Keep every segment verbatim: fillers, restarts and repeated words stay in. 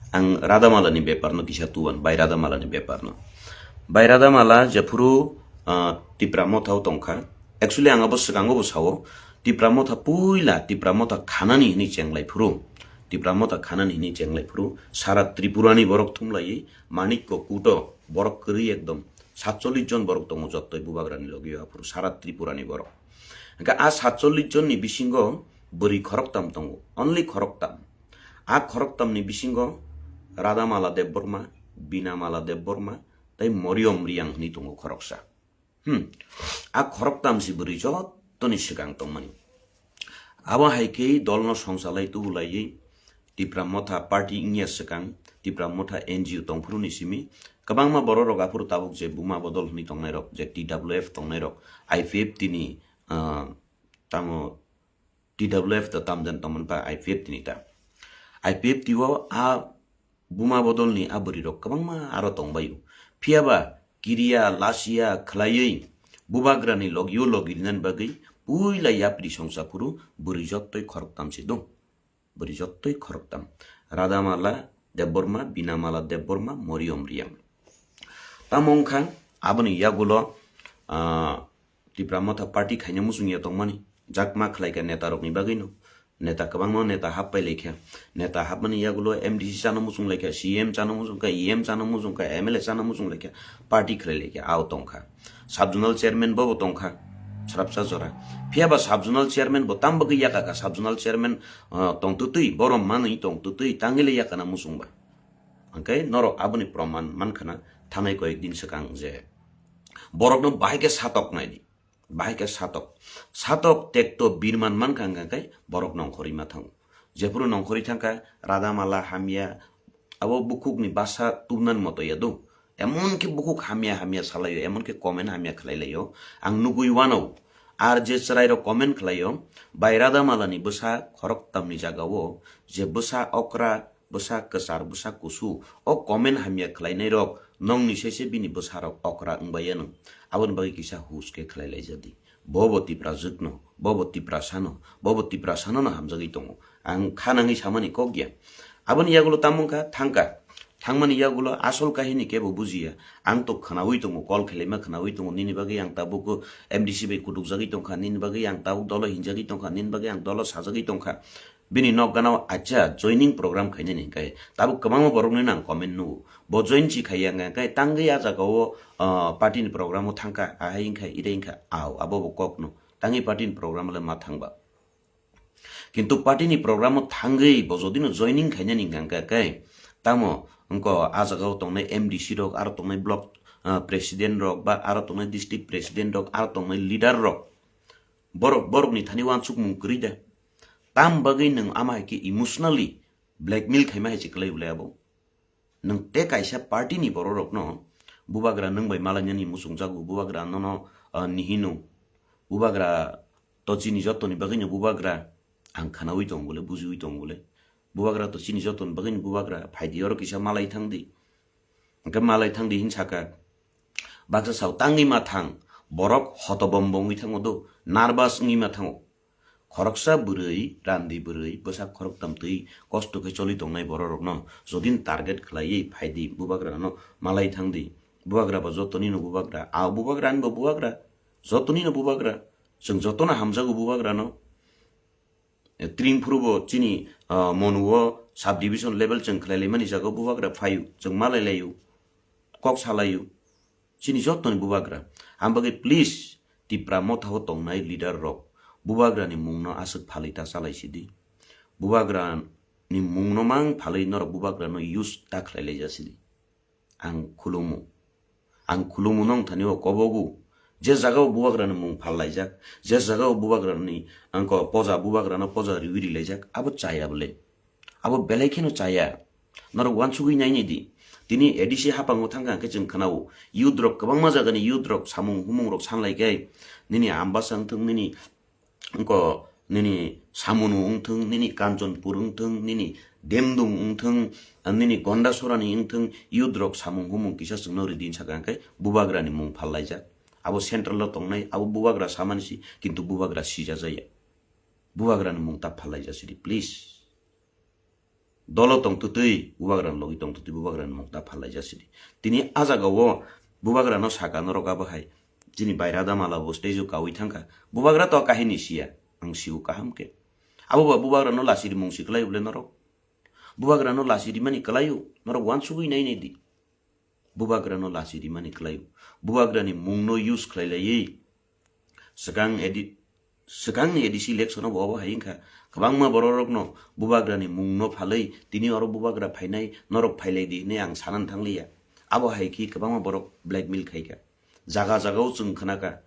Ang Radhamala ni bepar no kisa tuban, bai Radhamala ni bepar no. Bai Radhamala jephuru, ah, Tipra Motha o tongkha. Actually, ang abo swkango bo sao, Tipra Motha puila, Tipra Motha khanani hini chenglai phuru. Tipra Motha khanani hini chenglai phuru. Sara Tripura ni borok thumlai, Manikko Kuto, borok kwrwi ekdom. Satchollish jon borok tongo jottoi bubagrani logi o aphuru, sara Tripura ni borok. Hingke a satchollish jon ni bisingo bwrwi khoroktam tongo, only khoroktam. A khoroktam ni bisingo Radhamala Debbarma, Binamala Debbarma, tei Moriyom Riyang hwnwi tongo khoroksa. Hmm. A khoroktam si bwrwi jottoni swkang tongmani. Abo hai khe dolno songchalai tubulaiwi Tipra Motha party wngya swkang, Tipra Motha N G O tongphuru ni simi kwbangma borok rok aphuru tabuk je Buma Bodol hwnwi tongnai rok, je T W F tongnai rok, I P F T ni, ah, tamo T W F da tamjani tongmani ba I P F T ni ta. I P F T o a Buma Bodol ni a bwrwi rok kwbangma aro tongbaio. Phiya ba kiriya, lasiya, khwlaiwi bubagra ni logio logi rinani bagwi puila yapri songsa phuru bwrwi jottoi khoroktam se do. Bwrwi jottoi khoroktam. Radhamala Debbarma, Binamala Debbarma, Moriyom Riyang. Tamo wngkha aboni yagulo, ah, Tipra Motha party khaina muchungya tongmani, jakma khlaikha neta rokni bagwino. Neta kwbangma neta happai laikha. Neta hapmani yagulo M D C chano muchung laikha, C M chano muchung kha, E M chano muchung kha, M L A chano muchung laikha, party khlai laikha, ao tongkha. Sub-zonal chairman bobo tongkha, srapsa jora. Phiya ba sub-zonal chairman bo tam bagwi yakha kha, sub-zonal chairman, ah, tongtwtwi, borom manwi tongtwtwi, tangwili yakha na muchung ba. Hwnkhe norok aboni proman mankhana thanai koyek din swkang je borokno bahai khe satok naidi, bahai khe satok. Satok tekto birman mankha hwnkhe borok nongkhorwi ma thango. Jephuru nongkhorwi thangkha, Radhamala hamya, abo bukhukni basa tubnani moto ya do. Emon khe bukhuk hamya hamya salaio, emon khe comment hamya khlai laio. Ang nugui wano, ar je chwrairok comment khlaio, bai Radhamalani bwsa khoroktamni jagao je bwsa okra, bwsa kwchar, bwsa kusu, o comment hamya khlainairok nongni sese bini bwsarok okra wngbai anw. Aboni bagwi kisa hus khe khlai laijadi. Bobo Tiprajwkno, bobo Tiprasano, bobo Tiprasanono hamjagwi tongo. Ang kha nangwi samani kok ya. Aboni yagulo tamo wngkha, thangkha. Thangmani yagulo asol kahini kebo bujiya. Ang to khwnaui tongo, call khelaima khwnaui tongo. Nini bagwi ang tabuk M D C bai kutukjagwi tongkha, nini bagwi ang tabuk dolo hinjagwi tongkha, nini bagwi ang dolo sajagwi tongkha. Bini nok gana o acha joining program khainani hwnkhe tabuk kwbangma borokni nang comment nugo. Bo join si khaiya hwnkhe tangwi a jagao, ah, party ni program o thangkha, ahai wngkha, irai wngkha, ao, abo bo kokno. Tangwi party ni program o le ma thangba. Kintu party ni program o thangwi bo jodi no joining khainani hwnkha khe, tamo wngko a jagao tongnai M D C rok, aro tongnai block, ah, president rok, ba aro tongnai district president rok, aro tongnai leader rok. Borok, borokni thani wansukmung kwrwi da. Tam bagwi nwng ama hai khe emotionally blackmail khaima hai se kwlai ulai abo. Nwng tei kaisa party ni borok rokno bubagra nwng bai malainani muchungjago, bubagra nono, ah, nihino. Bubagra to chini jotoni bagwino bubagra ang khwnaui tongo le, bujiui tongo le. Bubagra to chini jotoni bagwino bubagra, phaidi oro kisa malai thangdi. Hwnkhe malai thangdi hin saka. Baksa sao tangwi ma thang, borok hotobombo wngwi thango do, nervous wngwi ma thango. Khoroksa bwrwi, randi bwrwi, bwsa khoroktam twi kosto khe choli tongnai bororokno jodin target khlaiwi phaidi, bubagrano malai thangdi. Bubagra bo jotonino bubagra, a bubagra ani bo bubagra, jotonino bubagra. Chwng jotono hamjago bubagrano. Tring phuru bo chini, ah, Monu o sub division level chwng khlai laimani jaga o bubagra phaio, chwng malai laio, kok salaio. Chini jotoni bubagra. Ang bagwi please Tipra Motha o tongnai leader rok bubagra ni mungno aswk phalwi ta chalai sidi. Bubagra ni mungno mang phalwi norok bubagra no use ta khlai lai ja sidi. Ang khulumu. Ang khulumu nong thani o kobogu. Je jaga o bubagra ni mung phal laijak, je jaga o bubagra ni angko poja bubagra no poja riwi ri laijak, abo chaya bole. Abo belai kheno chaya. Norok wansugwi naini di. Tini A D C haphango thangkha hwnkhe chwng khwnao. Youth rok kwbangma jagani youth rok samung humung rok sanlai khe nini Ambasa wngthwng, nini wngko nini Samunu wngthwng, nini Kanchanpur wngthwng, nini Demdung wngthwng, nini Gondasorani wngthwng, youth rok samung humung kisa chwngno ridi saka hwnkhe bubagrani mung phallaijak. Abo central o tongnai, abo bubagra samani si, kintu bubagra sijajaya. Bubagrani mung ta phallaijak sidi, please. dolo tongtwtwi bubagrani logi tongtwtwi bubagrani mung ta phallaijak sidi. Tini a jagao bubagrano saka norok abo hai chini Baira Damala bo stage o kaui thangkha. Bubagra to kahini siya, ang siu kaham khe. Abo ba bubagrano lachiri mung si kwlai bole norok. Bubagrano lachiri mani kwlaio, norok uansugui nai nai di. Bubagrano lachiri mani kwlaio. Bubagrani mungno use khlai laiwi swkang edi-, swkangni A D C election o bo obo hai wngkha. Kwbangma bororokno bubagrani mungno phalwi tini oro bubagra phainai, norok phailai di hinwi ang sanani thangliya. Abo hai khe kwbangma borok blackmail khaikha. Jaga jagao chwng khnakha,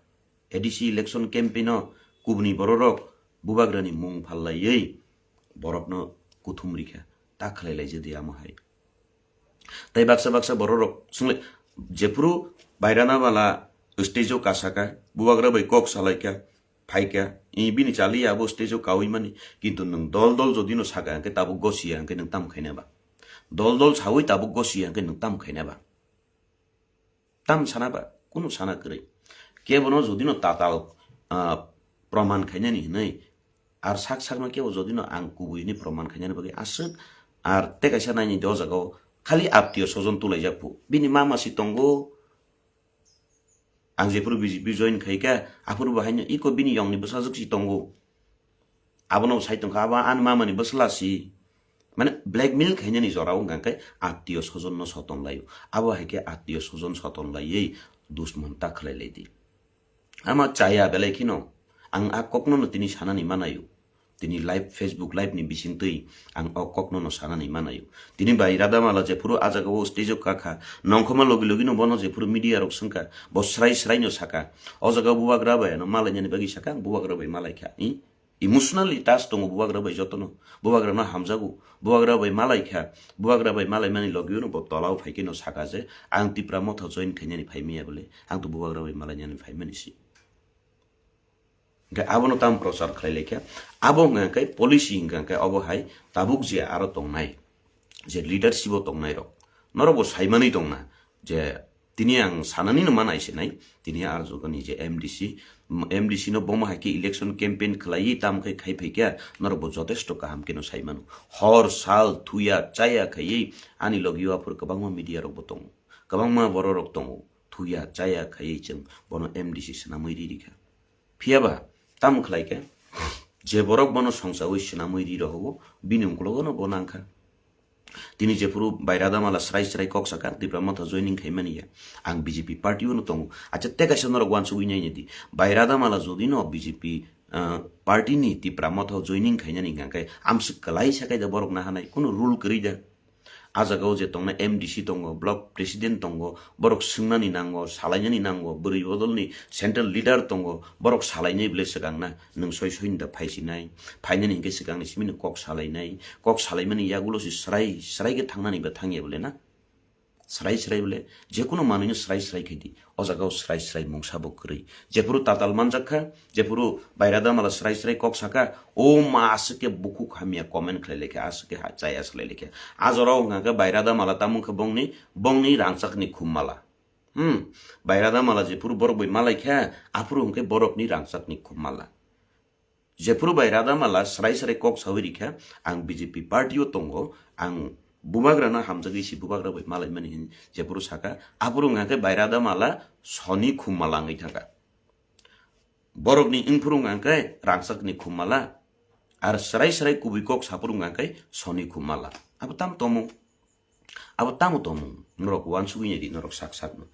A D C election campaign o kubuni bororok bubagrani mung phallaiwi borokno kuthum rikha. Ta khlai laijadi amo hai. Tei baksa baksa bororok swnglai, jephuru Baira Damala stage o kasaka, bubagra bai kok salaikha, phaikha, i bini chali abo stage o kaui mani, kintu nwng dol dol jodi no saka hwnkhe tabuk gosiya hwnkhe nwng tam khaina ba? Dol dol saui tabuk gosiya hwnkhe nwng tam khaina ba? Tam sana ba? Kunu sana kwrwi. Kebono jodi no tatal, ah, proman khainani hinwi, ar sak sakno kebo jodi no ang kubui hinwi proman khainani bagwi aswk, ar tei kaisa naini do jagao khali aptiyo sojon tulaijak phu. Bini mama si tongo. Ang jephuru B J P join khaikha, aphuru bo haino iko bini yongni bwsajwk si tongo. Abono bo sai tongkha, abo ani mamani bwsla si. Mane blackmail khainani jorao hwnkha khe attiyo sojonno soton laio. Abo hai khe attiyo sojon soton laiwi dusman ta khlai lai di. Ama chaya belai kheno ang a kokno no tini sanani manaio. Tini live, Facebook live ni bisingtwi ang o kokno no sanani manaio. Tini Baira Damala jephuru a jagao stage o kakha, nongkhoma logi logi no bono jephuru media rok swngkha, bo srai srai no saka, o jagao bubagra bai ano malainani bagwi saka, ang bubagra bai malaikha. I emotionally touch tongo bubagra bai jotono. Bubagra no hamjago. Bubagra bai malaikha. Bubagra bai malaimani logi no bo tolao phaikhe no saka je, ang Tipra Motha join khainani phaimaya bole. Ang to bubagra bai malainani phaimani si. Hingke abono tam prochar khlai laikha. Abo hingka khe policy hingka khe obo hai tabuk je aro tongnai, je leadership o tongnai rok, norok bo saimani tongna je tini ang sanani no mana isenai, tini arjokani je M D C, M D C no bomo hai khe election campaign khlaiwi tam khe khai phaikha, norok bo jotesto kaham khe no saimano. Hor sal thuya chaya khaiwi ani logio aphuru kwbangma media rok bo tongo, kwbangma borok rok tongo, thuya chaya khaiwi chwng bono M D C swnamwi ri rikha. Phiya ba, tamo khlai khe? Je borok bono songchaui swnamwi ri rohoro, bini uklogo no bo nangkha. Tini jephuru Baira Damala srai srai kok saka, Tipra Motha joining khaimani ya, ang B J P party o no tongo. Acha, tei kaisa norok uansugui nai nai di. Baira Damala jodi no B J P, ah, party ni Tipra Motha joining khainani hingka khe amswk kwlai sakai da borok nahanai, kunu rule kwrwi da. A jagao je tongnai M D C tongo, block president tongo, borok swngnani nango, salainani nango, bwrwi bodolni central leader tongo, borok salainai bwle swkang na, nwng soi soi da phaisinai, phainani hinkhe swkangni simino kok salainai, kok salaimani yagulo se srai srai khe thangnani ba thangya bwle na? Srai srai bwle, jekunu manwino srai srai khe di. O jagao srai srai mungsa bo kwrwi. Jephuru tatal manjak kha, jephuru Baira Damala srai srai kok saka, o ma aswk khe bukhuk hamya comment khlai laikha, aswk khe ha-, chaya swlai laikha. A jorao wngkha khe Baira Damala tamo wngkha bongni, bongni rangchakni khum mala. Hmm, Baira Damala jephuru borok bai malai kha, aphuru wngkhe borokni rangchakni khum mala. Jephuru Baira Damala srai srai kok saui rikha, ang B J P party o tongo, ang bubagrano hamjagwi si bubagra bai malaimani hin jephuru saka, aphuru wngkha khe Baira Damala soni khum mala wngwi thangkha. Borokni wngphuru wngkha khe rangchakni khum mala, ar srai srai kubui kok saphuru wngkha khe soni khum mala. Abo tamo tomung? Abo tamo tomung? Norok uansugui nai di, norok sak sak no.